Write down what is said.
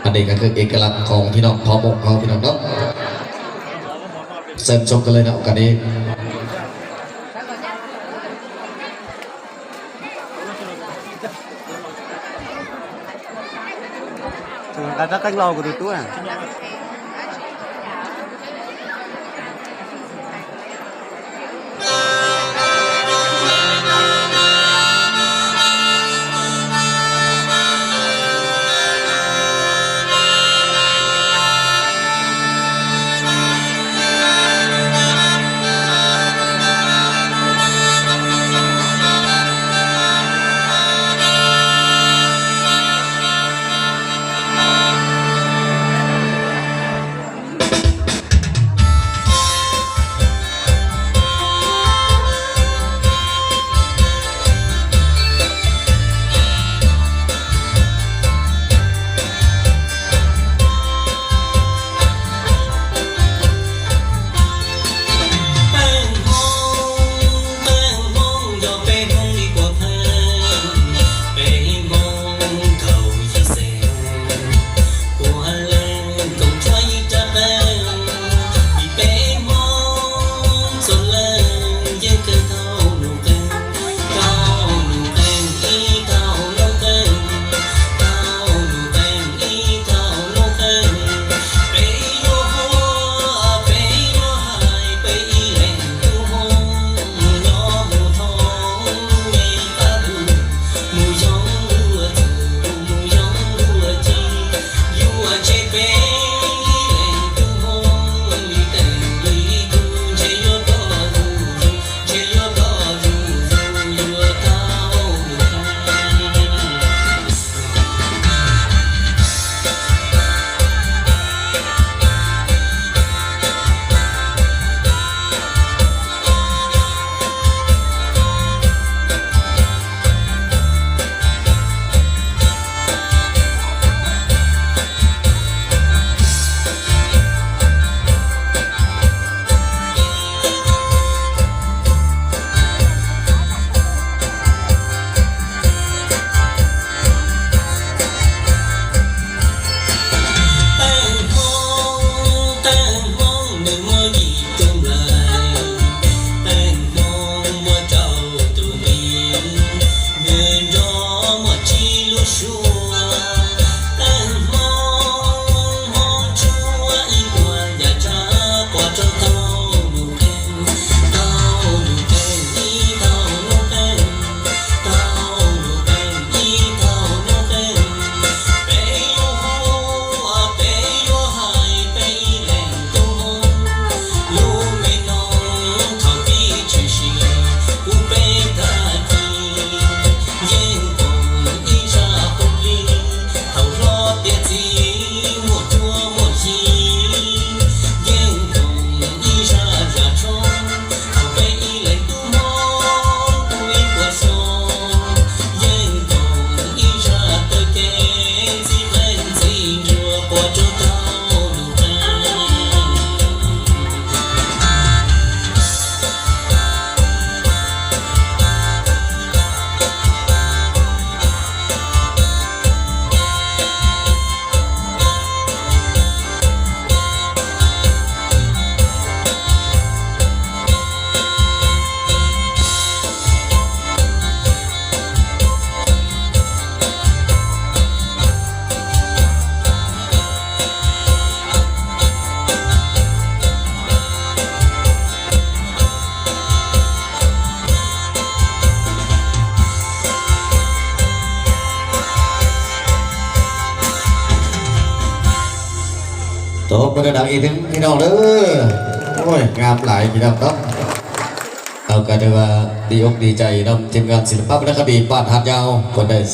อันนี้ก็คือเอกลักษณ์ของพี่น้องเผ่ามงเขาพี่น้องเนาะ เชิญชมกันเลยนะโอกาสนี้ Tus nqa rab qeej los kuv tus tub na. Peb Hmoob, peb Hmoob yog peb Hmoob li kuv pheej, peb Hmoob thaum yim xees, kuv hais leej koom tshuav ib rab qeej, vim peb Hmoob txhua leej yeej kawg tau lub qeej, tau lub qeej ib tau lub qeej, tau lub qeej ib tau lub qeej. Peb yuav hu, peb yuav hais, peb ib leeg tus Hmoob mus nyob mus thoob me qab tus, mus yoo luag txuj, mus yoo luag ci, yuav tseg peb ib leeg tus Hmoob li teej li tug, ntshe yuav tau zuj zus, ntshe yuav tau zuj zus, yuav tau lub qeej. Teej Hmoob, teej Hmoob nws muaj yim tug nplais, teej Hmoob muaj rau tus mi, nws nrog muaj tsib lub suab. Teej Hmoob, Hmoob tshuav ib puas yam tsav quas rau tau lub qeej, tau lub qeej ib tau lub qeej, tau lub qeej ib tau lub qeej. Peb yuav hu, peb yuav hais, peb ib leeg tus Hmoob, lub me no thaum pib tshwm sim, kuv peb tag kis yeej koom ib zaj qub plig, thaum hlob tiav txiv muaj cuab muaj yig, yeej koom ib zaj zam tshoob, thaum peb ib leeg tus Hmoob kuj ib puas xyoo, yeej koom ib zaj taw kev ntxim qeej ntxim nruas quas rau tau lub qeej. Thov pab đăng ký thêm khi nào nữa. Ôi, ngam lais khi nào tóc. Tau cái điều, à, đi ốc đi chạy năm thêm ngàn xin lỗi pab đăng ký bạn hát nhau. Còn đây sẽ